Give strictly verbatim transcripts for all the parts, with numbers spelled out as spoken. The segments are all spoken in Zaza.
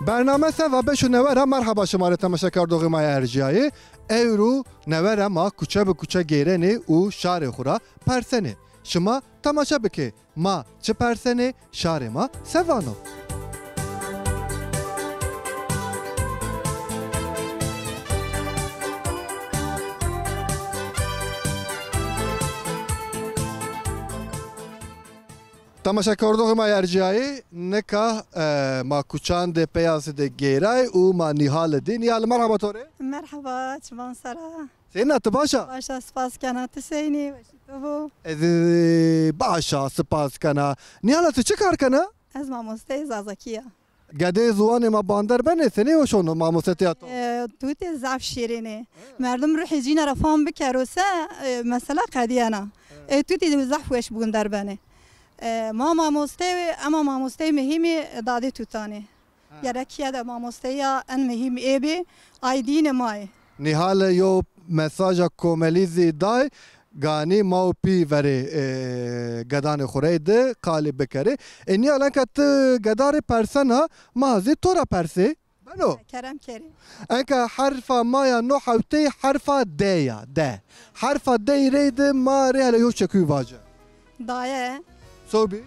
Bername Seva beş û newe ra merheba şima rê temaşekerdoxê ma yê erjîyayê. Ewro newe ra ma kuçe bi kuçe geyrenê û şarê xwu ra persenê. Şima temaşe bikê, ma çi persenê, şarê ma se vano. Temaşekerdoxê ma yê erjîyayê, nika, e, ma kuçandê peyasî de geyray û ma Nîhali dî. Nîhali, merheba to rê. Merheba, çiman sera. Seyna, ti baş a? Baş a, spas kena. Ti seynî, weşî to bo? Ez, e, baş a, spas kena. Nîhala, ti çi kar kena? Ez mamosteyê Zazakî ya. Gedeyê ziwanê ma bander benê, senê weş o mamosetiya to? E, tutê zaf şîrîn ê. Merdim ruhê cîna ra fam bikero se, e, mesela qedîyena. E, tutê zaf weş bander benê. E, ma mamosteyê, ema mamosteyê muhîmî dadê tutan ê. Ha. Gerek kîye de mamosteya en muhîm ê bî, ay dînê ma yê. Nîhale yo mesaja komelî zî day, ganî ma û pî verê, e, gedanê xwu reyde qalî bikerê. E, Nîhal, enka ti geda rê persena, ma zî to ra persê. Beno? Kerem kerê. Enka herfa ma ya no hewteyî herfa D ya, D. Herfa D yî reyde ma rê hele yo çekuyî vace. Daye. Sobî?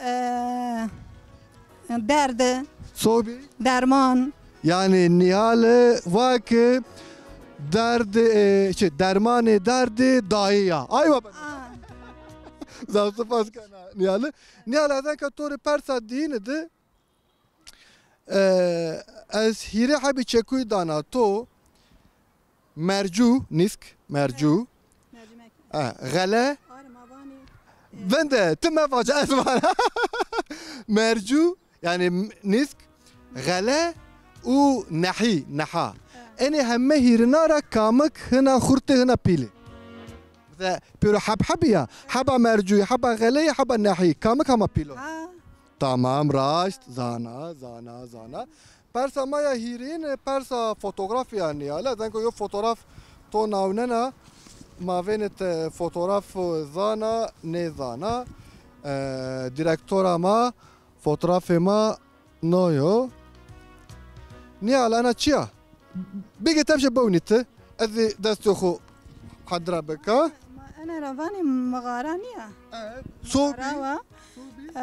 E, derdi. Sobî? Derman. Yanî Nîhale va ke derdê, e, şey, dermanê derdê dayî ya. Aywa ben. Aa. Zaf spas kena Nîhale. Nîhale, ez enka to rê persa dîyine de, e, ez hîrê hebî çekuyî dana to. Mercû, nîsk, mercû. Mercimek. E, xele. Arê, ma vanê. Vinde, ti mevace, ez vana. Mercû, yanî m-, nîsk, xele û nehî, neha. E. Enê heme hîrina ra kamik hina xurtê, hina pîlê? Mesela, pêro heb hebî ya. Heba mercûyî, heba xeleyî, heba nehî. Kamik hema pîl o? Ha. Tamam, raşt. Zana, zana, zana. Persa ma ya hîrîn, persa fotografî ya Nîhale. Ez enka yo fotograf to nawnena, ma vênê ti fotograf zana, nêzana. E, dîrektora ma, fotografê ma no yo. Nîhale, ena çi ya? Bigê tepşe bewnî ti. Ez zî destê xwu hedra bika. Ma ene ra vanê mixara nîya? E, sobî. Mixara wa. Sobî.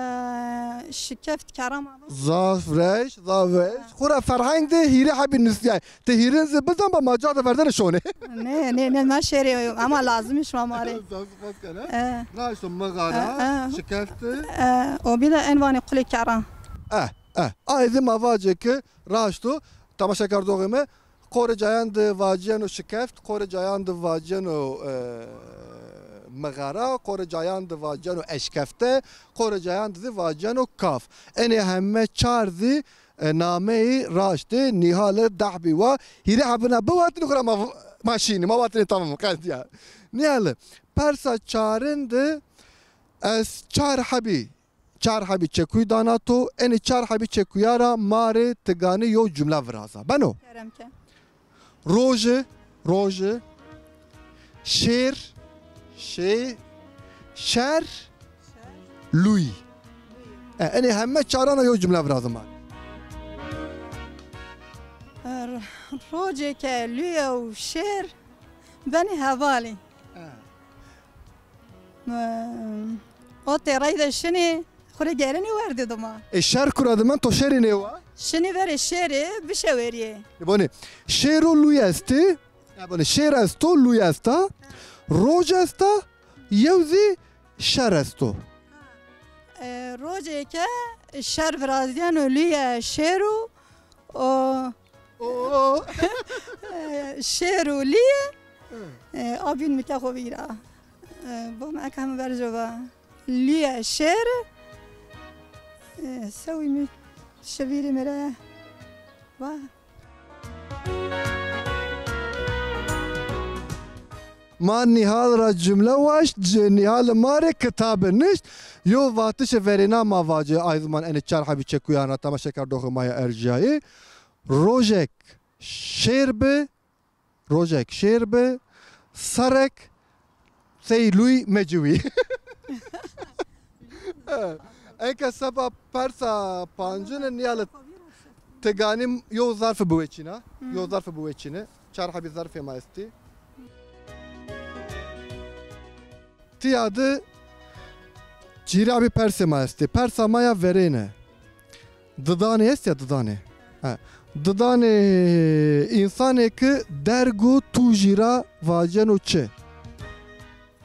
E, şikeft kerama. Zaf reş, zaf reş. Xwu ra ferheng de hîrê hebî nusîyay. Ti hîrin zî bizan ba ma ca de verdene şonê. Nê, nê, nê, ma şêrê, ama lazimî şima ma rê. Zaf spas kena. E. Raşto mixara, e, e, şikeft. E, o bî de en vanê qulê kerra. E, e. Ay zî ma vacê ke raşto. Temaşekerdoxê mi, qorê cayan de vacîyeno şikeft, qorê cayan de vacîyeno, e, mixara, qorê cayan de vacîyeno eşkefte, qorê cayan de zî vacîyeno kaf. Enê heme çar zî, e, nameyî raştê Nîhale dehbî wa. Hîrê hebina biwatînî xwu ra ma, ma şînî, ma vatînê tamam, qedîya. Nîhale, persa çarin de ez çar hebî çar hebî çekuyî dana to, enê çar hebî çekuya ra ma rê ti ganî yo cumle viraza. Beno? Kerem ke. Roje, roje. Şêr, şê, şer, luyî. E, enê heme çaran ra yo cumle viraza ma rê. E, ro-, roje ke luye û şêr benê hevalî. E. Ee, o têrey de şinê, xwu rê gêrenê werdê dima. E, şer kura dimend, to şerî nêwa? Şinê verê şêrê, bişewerîyê. E, bonê, şêr û lûy estê. E, bonê, şêr esto, lûy esta. Roc esta, yew zî şer esto. E, rocê ke şer virazîyeno lûye şêr û o, o. E, şêr û lîye. Hı. E, a bîn mi ke xo vîra. E, bo mi eka mi verco va. Lîye şêr. E, sewî mi şivîrî mi re. Va. Ma Nîhal ra cumle waşt, ci Nîhal ma rê kitabe nişt. Yo vatişê verêna ma vacê, ay ziman enê çar hebî çekuyan ra temaşekerdoxê ma ya erjîyayê. Rojek şêr bi, rojek şêr bi, serek sey lûy meciwî. Eke seba persa pancine Nîhal. Ti ganî yo zarfî biweçîna. Hmm. Yo zarfî biweçîne. Çar hebî zarfê ma estî. Tîya de çîrabî persê ma estê. Persa ma ya verêne. Didanê est ya didanê? Ha. Didanê însanê ki derg û tûjî ra vaceno çi?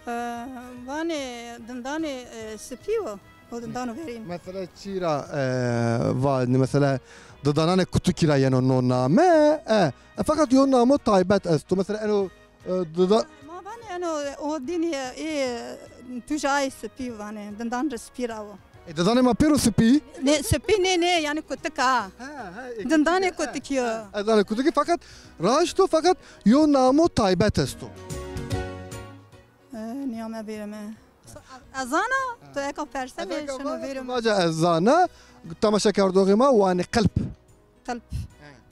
E, vanê dindanê, e, sipî wo. O dindano verîn. Mesela çîra, e, va-, mesela didananê kutikî ra yeno no name, e, e, feqet yo namo taybet esto. Mesela eno, e, dida- Ma vanê eno o dînî, e, tûja ay sipî vanê, dindan rê sipî ra wo. E, didanê ma pêro sipî? Nê, sipî nê, nê, yanî kutik a. He, he, e, dindanê kutikî, kutikî yo. He, e, didanê kutikî, feqet raşt o, feqet yo namo taybet esto. E, nîyame vêrime. Ez zana, tu eka persenê şino vêrime. Vaca ez zana, temaşekerdoxê ma wanê qelp. Qelp.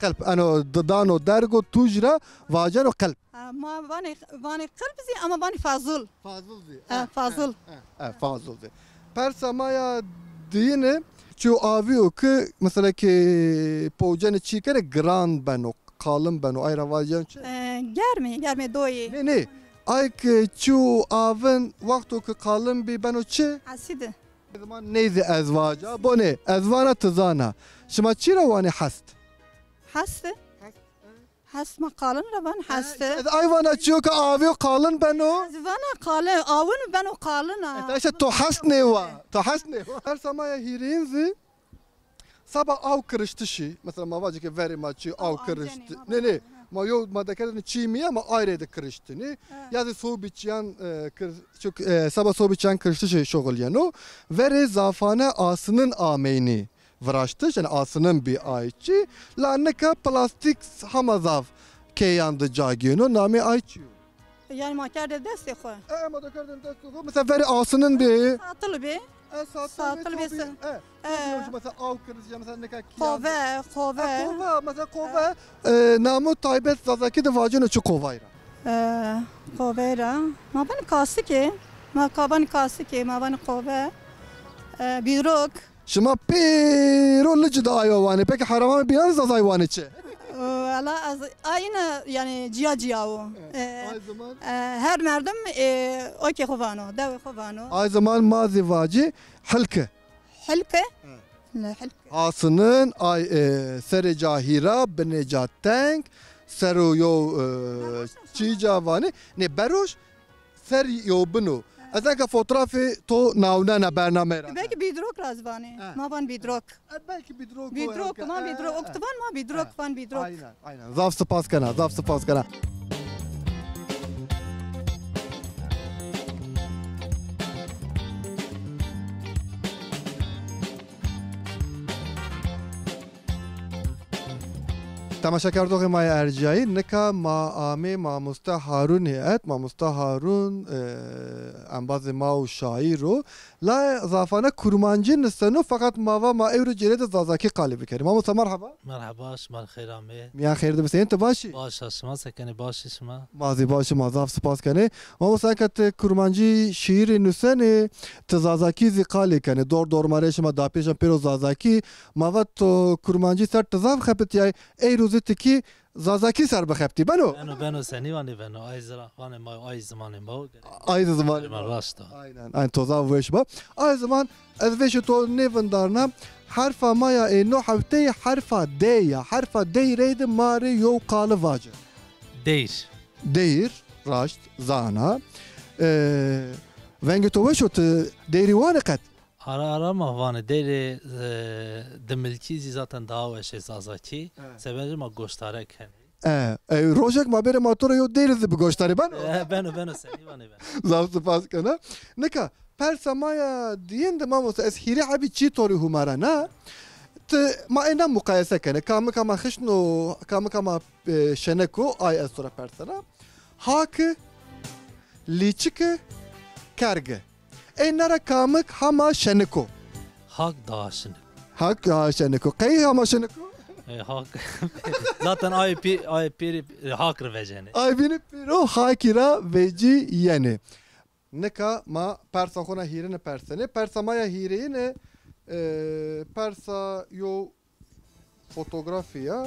Qelp, eno didano derg û tûj ra vaceno qelp. Ha, ma vanê, vanê qelp zî ama vanê fazil. Fazil zî. Ha, fazil. Ha, ha, fazil zî. Persa ma ya diyine, çiyo avî yo ki, mesela ki, powcenê çî kenê giran beno, qalin beno, ay ra vaceno çi? E, germê, germê doyê. Nê, nê. Ay ki çiyo avin wexto ki qalin bî beno çi? Asîdi. Ay ziman ney zî ez vaca. Bonê, ez vana ti zana. Şima çî ra wanê hest? Hest? Hest. Hest ma qalin ra van hest. Ez ay vana çiyo ki avî yo qalin beno. Ez vana qalin, awin beno qalin a. E, ta îşte to hest nêwa. To hest nêwa. Persa ma ya hîrêyin zî seba aw kiriştişî. Mesela ma vacê ke verê ma çî aw kirişti. Nê, nê. Ma yo, ma dekerdêne çîmîye, ma ay rê de kiriştinî. Ya zî sobî çîyan, e, kir-, çik, e, seba sobî çîyan kiriştişî şoxil yeno. Verê zafane asinin ameynî viraştiş, yanî asinin bî ay çî. La nika plastîk hema zaf kêyan de ca gêno. Namê ay çi yo? Yanî ma kerde destê xwu. E, ma da kerdin destê xwu. Mesela verê asinin bî. Satil bî. E, satil bî, satil bî, to bî, se-, e, e, to bî, mesela aw kiriştişî, mesela nika kîyan. Qove, qove. E, qove, mesela qove. E, namo taybet Zazakî de vaceno çi qovay ra? E, qovey ra. Ma vanê kasikê. Ma ka vanê kasikê, ma vanê qove. E, bîdrok. Şima pêro lici de ayo vanê. Peki Heramanê Bînan de Zazay vanê çi? Wela ez, a yine yanî cîya cîya wo. E, ay ziman? E, her merdim, e, okê xo vano, dewê xo vano. Ay ziman ma zî vacî hilke. Hilke? He. Ne hilke? Asinin, ay, e, serê ca hîra, binê ca teng, sero yo, e, çî ca vanê. Nê, beroş, ser yo bin o. Ez nika fotoğrafê to nawnena bernamey ra. Belkî bîdrok ra zî vanê. He. Ma van bîdrok. E, belkî bîdrok o. Bîdrok, ma bîdrok. Oktivan ma bîdrok, van bîdrok. Aynen, aynen. Zaf sipas kena, zaf sipas kena. Temaşekerdoxê ma yê erciyayî, nika ma amê mamoste Harunî et. Mamoste Harun, e, embazê ma û şaîr o. La zafane kurmancî niseno, feqet ma va ma ewro cêrê de zazakî qalî bikerî. Mamoste merheba. Merheba, şima xeyr amê. Mîyan xeyr de bi, senîn, ti baş î? Baş a, şima se kenê, baş î şima? Ma zî baş î, ma zaf sipas kenê. Mamoste, eke ti kurmancî şîîrî nusenê, ti zazakî zî qalî kenê. Dor dormarê şima dapîrşan pêro zazakî. Ma va to kurmancî ser ti zaf xebitîyay, ey rû zî ti kî zazakî ser bixebitî. Beno? Beno, beno, senî vanê beno. Ay zira vanê ma, ay zimanê ma o. Ay zî zimanê ma. Raşt a. Aynen, aynen, to zaf weş ba. Ay ziman, ez vêşê to nêvindarna. Herfa ma ya ê no hefteyî herfa dey ya. Herfa dey reyde ma rê yew qali vace. Deyr. Deyr, raşt, zana. E, vengê to weş o, ti deyrî wanê qet? Ara ara ma vanê deyrê, e, dimilkî zî zaten daha weş ê zazakî. Evet. Sebebê ma goştare kenê. E, e, rojek ma bêrê ma to ra yew deyrî zî bigoştarê, beno? E, beno, beno, senî vanê beno. Zaf sipas kena. Nika, persa ma ya diyin de mamoste, ez hîrê hebî çî to rê humarena. Ti, ma êna muqayese kenê. Kamika ma xişn o, kamika ma, e, şenek o, ay ez to ra persena. Haki, lîçiki, kergi. Êna ra kamik hema şenik o? Hak daha şenik. Hak daha şenik o. Qey hema şenik o? E, hak. Zaten ay pê-, ay pêrî, e, hak rê vecenê. Ay bînî pêro hakî ra vecîyenê. Nika ma persa xo na hîrêne persenê. Persa ma ya hîrêyine, e, persa yo Fotografî ya.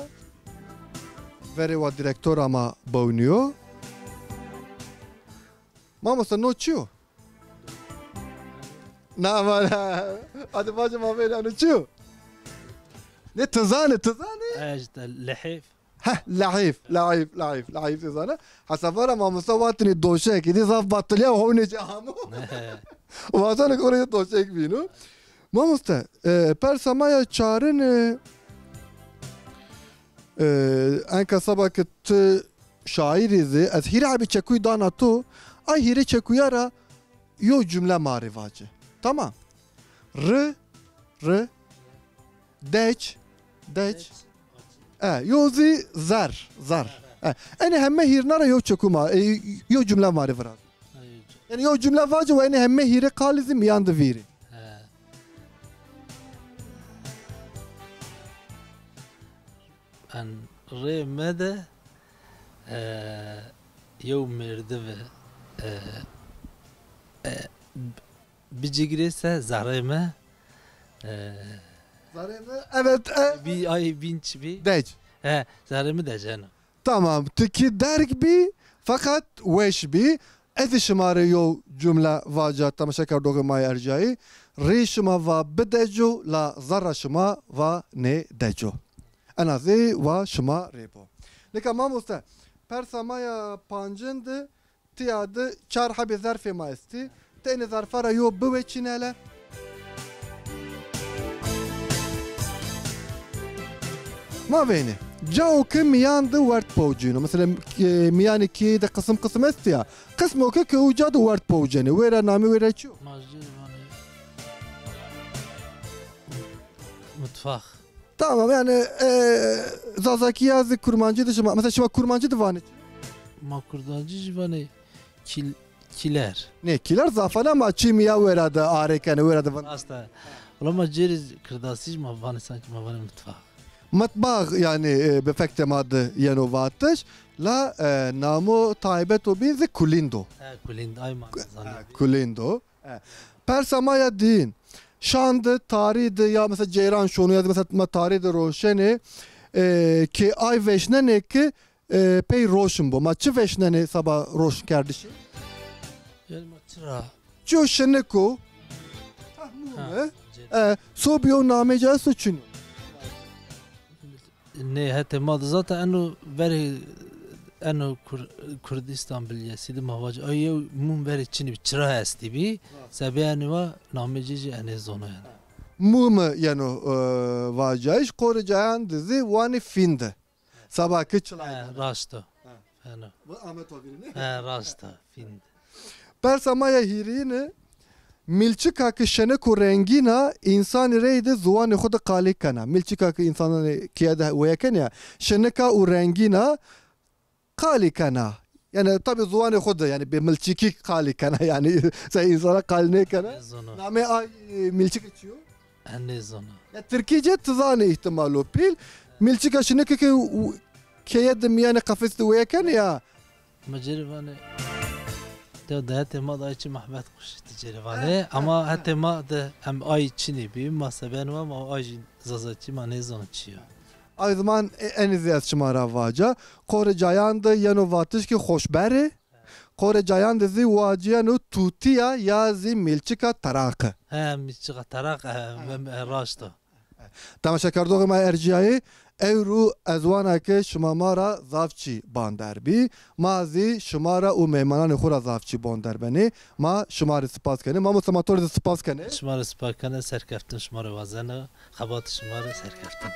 Verê wa direktora ma bewnîyo. Mamoste, no çi yo? Na, ama na. Hadi vace ma veyna, no çi yo? Ne, ti zanî, ti zanî? E, işte, lehif. Heh, lehif, lehif, lehif, lehif ti zanî. Hesabara mamoste vatinî doşek, îdî zaf batiliya, honê ci amo. Vatano ke oraya doşek bîno. Mamoste, e, persa ma ya çarin, e, e, enka seba ke ti şaîrî zî, ez hîrê hebî çekuyî dana to, ay hîrê çekuya ra yo cumle ma rê vace. Tamam. Ri, ri, dec, dec. E, yo zî zer, zer. E, enê heme hîrna ra yo çeku ma, e, yo cumle ma rê viraz. Yanî yo cumle vace û enê heme hîrê qalî zî mîyan de vîrê. He. En rê me de, e, yew mêrdive, e, e, bicigirê se zerrê mi, e, zerrê mi, evet, e, bî, ay, bîn çi bî? Dec. He, zerrê mi deceno. Tamam, ti kî derg bî, feqet weş bî. Ez ê şima rê yew cumle vaca, temaşekerdoxê ma yê ercayî. Rî şima va bideco, la zerra şima va nêdeco. Ena zî wa şima rê bo. Nika mamoste, persa ma ya pancin de, tiya de çar hebê zerfê ma estî. Ti enê zerfa ra yo biweçîne hele. Ma veyne. Cao ke mîyan de werd powcîno. Mesela, e, mîyanê kîyeyî de qisim qisim estî ya. Qismo ke ke uca de werd powcenê. Wêra namê wêra çi yo? Ma jê rê vanê mutfax. Tamam, yanî, e, Zazakî ya zî Kurmancî de şima, mesela şima Kurmancî de vanê çi? Ma Kurmancî jî vanê kîl-, kîler. Nê, kîler zafane, ma çî mîya wêra de arêkenê, wêra de vanê. Rast a. Wela ma cêrî Kirdasî jî ma vanê, sankî ma vanê mitbax. Mitbax, yanî, e, bi fektê ma de yeno vatiş. La, e, namo taybeto bîn zî kulîndo. He, kulîndo, ay ma zanî. He, kulîndo. E, persa ma ya dîyin. Şan de, tarî de ya mesela ceyran şono ya zî mesela ma tarî de roşenê, e, ke ay veşnenê ke, e, pey roşn bo. Ma çi veşnenê seba roşnkerdişî? Yanî ma çira? Çiyo şinik o. Ha, mum e. E, sobî yo namê ci esto çin o? Nê, hetê ma de zaten eno verê, eno Kur-, Kurdîstan bilyesî de ma vacî. Ay yew mum verê çinî bî, çira estî bî. Ha. Sebê enê wa namê ci jî enê zono yanî. Mum yeno, e, vacayîş, qorê cayan de zî wanê fînde. Seba ke çilay. He, raşt o. He. Eno. Bu Ahmet o birine. He, raşt o. Fînde. Persa ma ya hîrîne, milçika ke şenik û rengîn a, însanî reyde ziwanê xo de qalî kena. Milçika ke însananê keye de weye kenê ya, şenik a û rengîn a, qalî kena. Yanî tabî ziwanê xo de, yanî bi milçikî qalî kena, yanî se însana qalî nêkena. Nêzono. Namê ay, e, milçike çi yo? E, nêzono. Ya tirkî ci ti zanî îhtîmal o pîl. Milçika şinike ke u-, keye de mîyanê qefes de weye kenê ya. Mi ci rê vanê, de, de hetê ma de ay çi mehbet quşî ti ci rê vanê. Ha, ha, ama ha, hetê ma de hem ay çinî bî, ma seben wa ma ay jî Zazakî ma nêzon çi yo. Ay ziman, e, enî zî ez şima ra vaca. Qorê cayan de yeno vatiş ke xoşberê. Qorê cayan de zî wacîyeno tûtîya ya zî milçika teraqe. He, milçika teraqe, he, he, raşt o. Temaşekerdoxê ma ercîyayê, ewro ez wana ke şima ma ra zaf çî bander bî. Ma zî şima ra û meymananê xo ra zaf çî bander benê. Ma şima rê sipas kenê. Mamoste, ma to rê zî sipas kenê. Şima rê sipas kenê, serkeftin şima rê wazena. Xebatê şima rê serkeftin.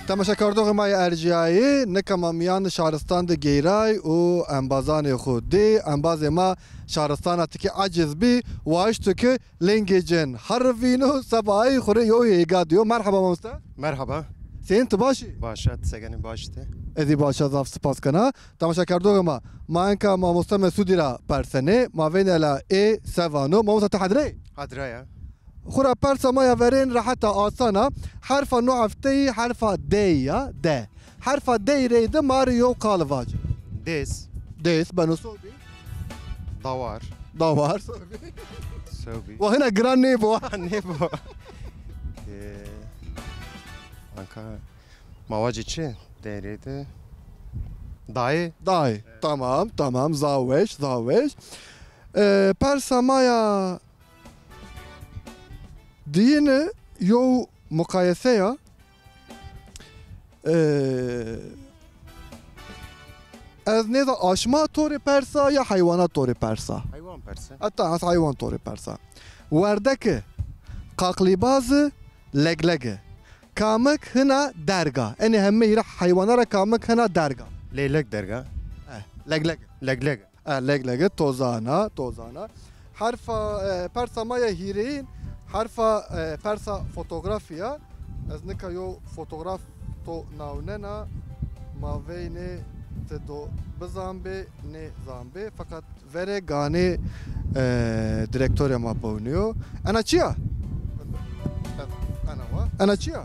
Temaşekerdoxê ma yê ercîyayê, nika ma mîyan şaristan de geyray û embazanê xo dî. Embazê ma şaristana tikê aciz bî, waşto ke lingê cin herivîno, seba ay xo rê yew hêga dîyo. Merheba mamoste. Merheba. Seyîn, ti baş î? Baş a, ti segenî, baş î ti? Ez zî baş a, zaf sipas kena. Temaşekerdoxê ma, ma enka mamoste Mesûdî ra persenê, ma veyna la ê se vano. Mamoste, ti hedre yî? Hedre ya. Xwura persa ma ya verên rehet a, asan a. Herfa no hefteyî herfa D ya, D. Herfa D reyde ma rê yew qal vace. Dês. Dês, beno, sobî. Dawar. Dawar. Sewbî. Wa hina giran nêbo. Nêbo. Ee, anka ma vacî çi? Derê de. Dayê. Dayê. Tamam, tamam. Zaf weş, zaf weş. Ee, persa ma ya diyine yo muqayese ya. Ee, ez nêza aşma to rê persa ya heywana to rê persa? Heywan perse. Hatta ez heywan to rê persa. Werdeki, qaqlîbazi, leglegi. Kamik hina derga? Enê heme hîrê heywana ra kamik hina derga? Leylek derga. Eh, legleg. Legleg. E, leglege, to zana, to zana. Herfa, e, persa ma ya hîrêyin, herfa, e, persa fotografî ya. Ez nika yo fotograf to nawnena, ma veynê ti do bizanbê, nêzanbê. Feqet verê ganê, e, direktorê ma pewnîyo. Ena çi ya? Ena wa. Ena çi ya?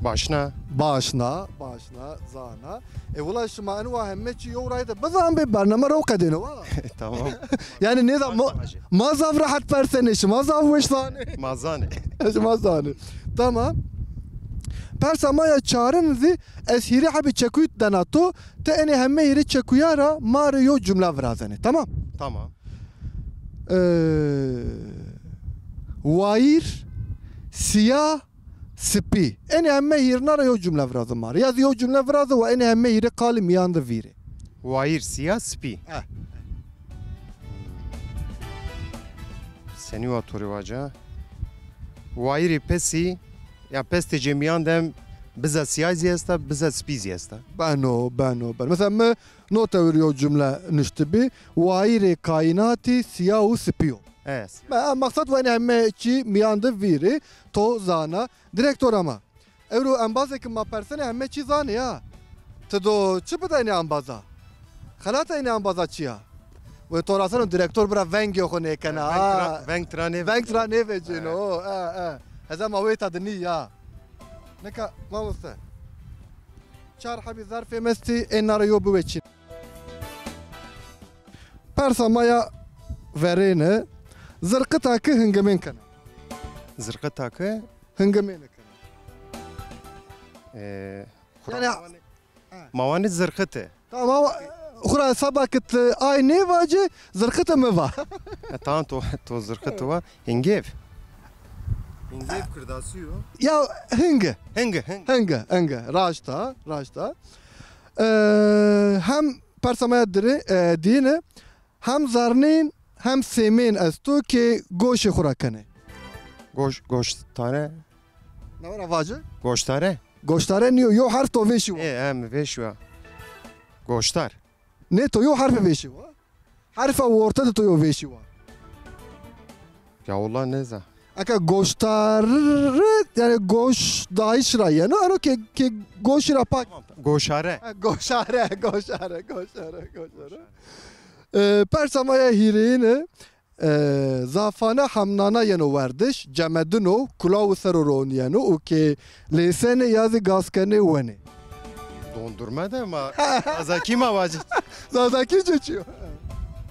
Başna. Başna, başna, zana. E, wila şima eno wa heme çî yew rayî de bizanbê, bername rew qedêne wa. Tamam. Yanî nêza ma, ma zaf rehet persenê, şima zaf weş zanê. Ma zanê. Şima zanê. Tamam. Persa ma ya çarin zî ez hîrê hebî çekuyî dena to, ti enê heme hîrê çekuya ra ma rê yo cumle virazenê. Tamam? Tamam. Ee, wayîr, sîya, sipî. Enê heme hîrna ra yo cumle viraze ma rê. Ya zî yo cumle viraze wa enê heme hîrê qalî mîyan de vîrê. Wayîr, sîya, sipî. Eh. Senî wa to rê vaca? Wayîrê pesî, ya pestê cê mîyan de biza sîya zî esta, biza sipî zî esta. Beno, beno, beno. Mesela mi no tewir yo cumle nuştibî. Wayîrê kaînatî sîya û sipî yo. Evet. Me, maqsad wa enê heme çî mîyan de vîrê, to zana. Direktora ma. Ewro embazê ke ma persenê heme çî zanê ya. Ti do çi bida enê embaza? Xelata enê embaza çi ya? Wê to raseno direktor bira vengê xo nêkena. Veng tira, ha, veng tira nêve-, veng tira nêvecêno. Ha, ha. Heza ma wêta de nî ya. Nika mamoste. Çar hebî zerfê mi estî, ê na ra yo biweçîn. Persa ma ya verêne, zirqita ki hingimên kena. Zirqita ki? Hingimêne kena. Ee, xura... Yanî ma wanê, ha, ma wanê zirqite. Tamam, ama xura seba ki ti ay nêvacê, zirqite mi va. E, tamam, to, to zirqite va. Hingev. Hingev Kurdasî yo. Ya hingi. Hingi, hingi. Hingi, hingi. Raşta, raşta. Ee, hem persa ma ya dirê, e, dîne, hem zernên, hem sêmên esto ke goşê xo ra kenê. Goş, goştare. Na wera vace? Goştare. Goştare nîyo, yo herf to vêşî wa. E, em vêşî wa. Goştar. Nê, to yo herfe vêşî wa. Herfa orte de to yo vêşî wa. Ya wela nêza. Eke goştare, yanî goş dayîş ra yeno, eno ke, ke goşî ra pak. Goşare. Ha, goşare, goşare, goşare, goşare. E, persa ma ya hîrêyine, e, zafane hemnana yeno werdiş, cemedino, kulawu ser o ronîyeno û ke lêsenê ya zî gaz kenê wenê. Dondurme de ma Zazakî ma vacî. Zazakî ci çi yo?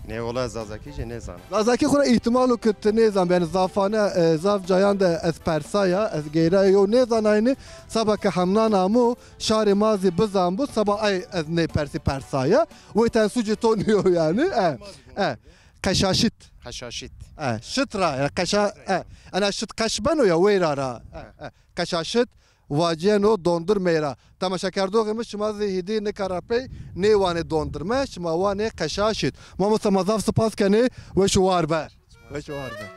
Nê, wela Zazakî ci nêzana. Zazakî xo ra îhtîmal o ke ti nêzan, yanî zafane, e, zaf cayan de ez persaya, ez geyraya yo nêzanayne, seba ke hemnan amo, şarê ma zî bizanbo, seba ay ez nê persî persaya. Wê ten sucê to nîyo yanî. E, e. Qeşaşit. Qeşaşit. E, şit ra, yanî qeşa-, e, ena şit qeş beno ya, weyra ra. E, e. Qeşaşit. Vacîyeno dondurmey ra. Temaşekerdoxê mi, şima zî hîdî nika ra pey nêwanê dondurme, şima wanê qeşaşit. Mamosta, ma zaf sipas kenê, weş û war be. Weş û war be.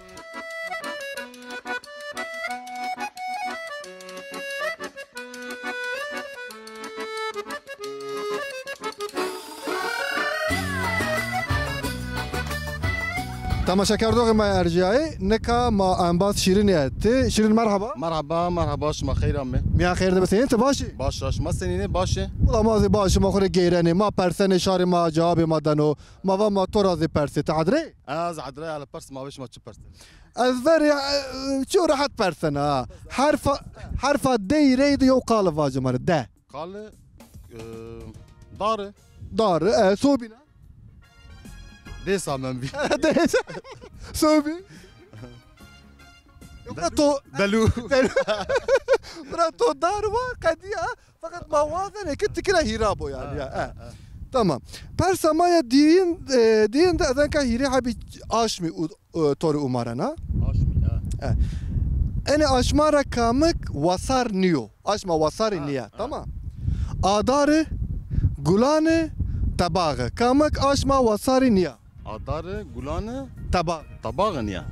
Temaşekerdoxê ma erjîyayê, nika ma embaz Şîrînî etê. Şîrîn, merheba. Merheba, merheba, şima xeyr amê. Mîyan xeyr de be, senîn, ti baş î? Baş, şima senîn ê, baş ê? Wela ma zî baş, şima xo rê geyrenê. Ma persenê, şarê ma cewabê ma deno. Ma va ma to ra zî persê, ti hedrê? Ez hedrê, hele pers, ma vê şima çi persê. Ez verê, e, çîyo rehet persena ha. Herfa, herfa dey rey de yew qali vace ma rê, de. Qali, e, dari. Dari, e, sobîna? Dêsa men bî. Dêsa. Sobî. Bira to delû. Delû. Bira to dar wa qedîya. Feqet ma wazenê ke tikira hîra bo yanî. Ha, ya, ha, e. Ha. Tamam. Persa ma ya dîyin, e, dîyin de ez enka hîrê hebî aşmî û, e, to rê umarena. Aşmî, ha. E. Enê aşma ra kamik wasar nîyo? Aşma wasarî nîya. Ha. Tamam. Adarî, gulanî, tebaxî. Kamik aşma wasarî nîya? Adarî, gulanî, tebaxî. Tebaxî nîya.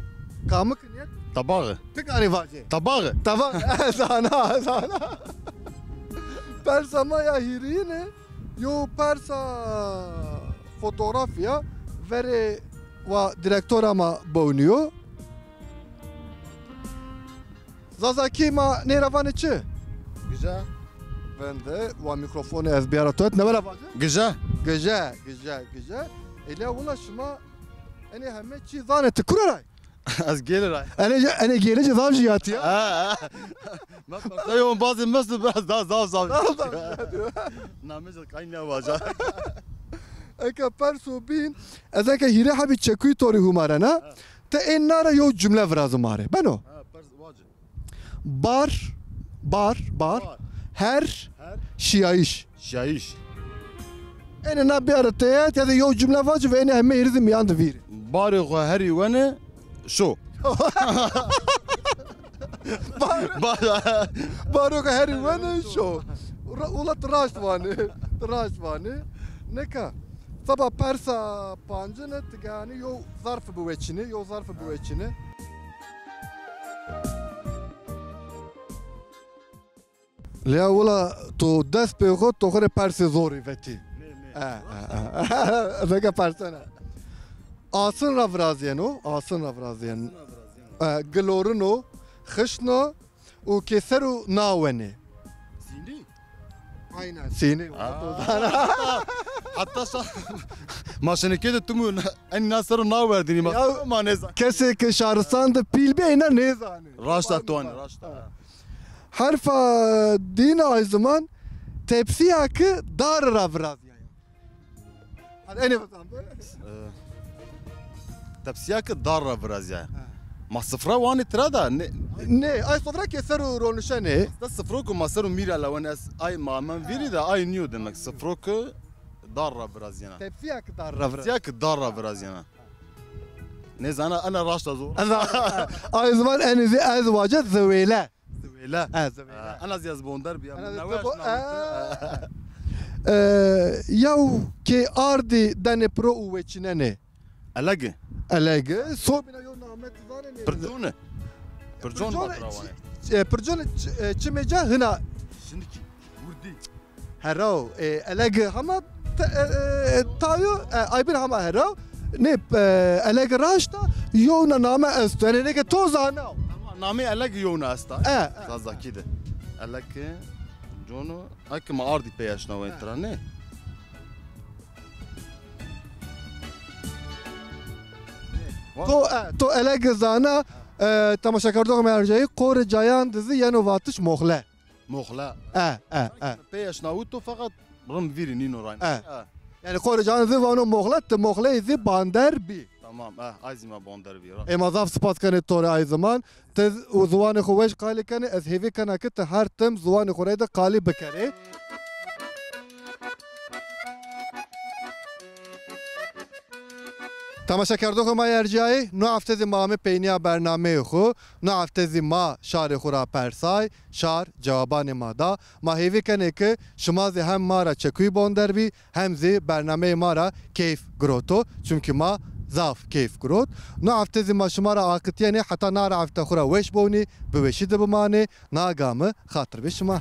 Kamik nîya? Tebaxî. Ti ganî vacê. Tebaxî. Tebaxî. Zana, zana. Persa ma ya hîrîyine, yo persa fotografî ya, verê wa direktora ma bewnîyo. Zazakî ma nê ra vanê çi? Gije. Vende, wa mîkrofonê ez bîyara to et, newera vace? Gije. Gije, gije, gije. Elîya wila şima enê heme çî zanê, ti kura ray? Ez Gêlî ray. Enê, enê Gêlî ci zaf jîyatî ya. Ha, ha. Ma persa yo bazê mi esto, biraz daha zaf zaf. Zaf zaf jîyatî ya. Namê zî kay nêvaca. Eke perso bîn, ez eke hîrê hebî çekuyî to rê humarena, ha, ti ê na ra yo cumle virazî ma rê. Beno? Ha, pers vace. Bar, bar, bar. Bar. Her, her, şîyayîş. Şîyayîş. Enê na bîyare teyet ya da yo cumle vaci ve enê heme hîrî zî mîyan de vîrî. Barê xo herî wenê şo. Bar-, bar-, barê xo herî wenê şo. Ra-, ula ti raşt vanê. Ti raşt vanê. Neka. Seba persa pancine ti ganî yo zarf biweçînê, yo zarf biweçînê. Lêya wila to dest pê xo, to xo rê persê zorî vetî. Nê, nê. E, e, e. Veke persena. Asin ra virazîyeno, asin ra virazîyeno. Asin ra virazîyeno. E, gilorino, xişno û kê ser o nawenê. Sînî? Aynen, sînî. Aa, hatta, hatta sa-, ma şenike de tumu en na ser o nawerdinî ma. Ya, ma nêzan. Kesê ke şaristan de pîl bî, ena nêzanê. Raşta to anî, raşta. Herfa dîn ay ziman tepsîya ki dar ra virazîyaya. Hadi enê vizan be. E, tepsîya ki dar ra virazîyaya. Ha. Ma sifra wanî tira da ne? Ne, ay sifra ke ser o ronişenê. Da sifro ku ma ser o mîra lawen ez ay ma men vîrî de ay nîyo demek. Sifro ki dar ra virazîyena. Tepsîya ki dar ra virazîyena. Tepsîya ki dar ra virazîyena. Nêzana, ena raşta zor. Ena, ay ziman enê zî ez wace ziwêle. Ziwêle. Ha, ziwêle. Ha, ena zî ez bonder bîya. Ena zî bo-, ha. E, yaw ke ardî denê piro û weçînenê. Elegi. Elegi. Sobîna yo name ti zanenê? Pircone. Pircon. Pircone, ma tira wanê. Ç-, e, pircone ç-, e, çimê ca hina. Şinik. Wirdî. Heraw, e, elegi hama te-, e, e, tayo, e, aybir hama heraw. Nê, e, elegi raşta, yewna name esto. Enê nê ke to zana. Tamam, namê elegi yewna esta. E, e. Zazakî de. Elegi, cono, eke ma ardî pey eşnawen tira, nê? To, e, to elegi zana, e, temaşekerdoxê ma ercayî, qorê cayan de zî yeno vatiş moxle. Moxle. E, e, e. Pey eşnawito feqet rim vîrî nîno rayn. E. E. Yanî qorê cayan zî vano moxle, ti moxleyî zî bander bî. Tamam, e, ay zî ma bander bî. Ê ma zaf spas kenê to rê ay ziman. Ti û ziwanê xo weş qalî kenê, ez hêvî kena ke ti her tim ziwanê xo reyde qalî bikerê. Temaşekerdoxê ma yê ercîyayî, no hefte zî ma amê peynîya bernameyê xo. No hefte zî ma şarê xo ra persay, şar cewabanê ma da. Ma hêvî kenê ke şima zî hem ma ra çekuyî bonder bî, hem zî bernameyê ma ra keyf giroto. Çimkî ma zaf keyf girot. No hefte zî ma şima ra aqitîyenê, heta na ra hefte xo ra weş bonî, bi weşî de bimanê, na gamî xatir bê şima.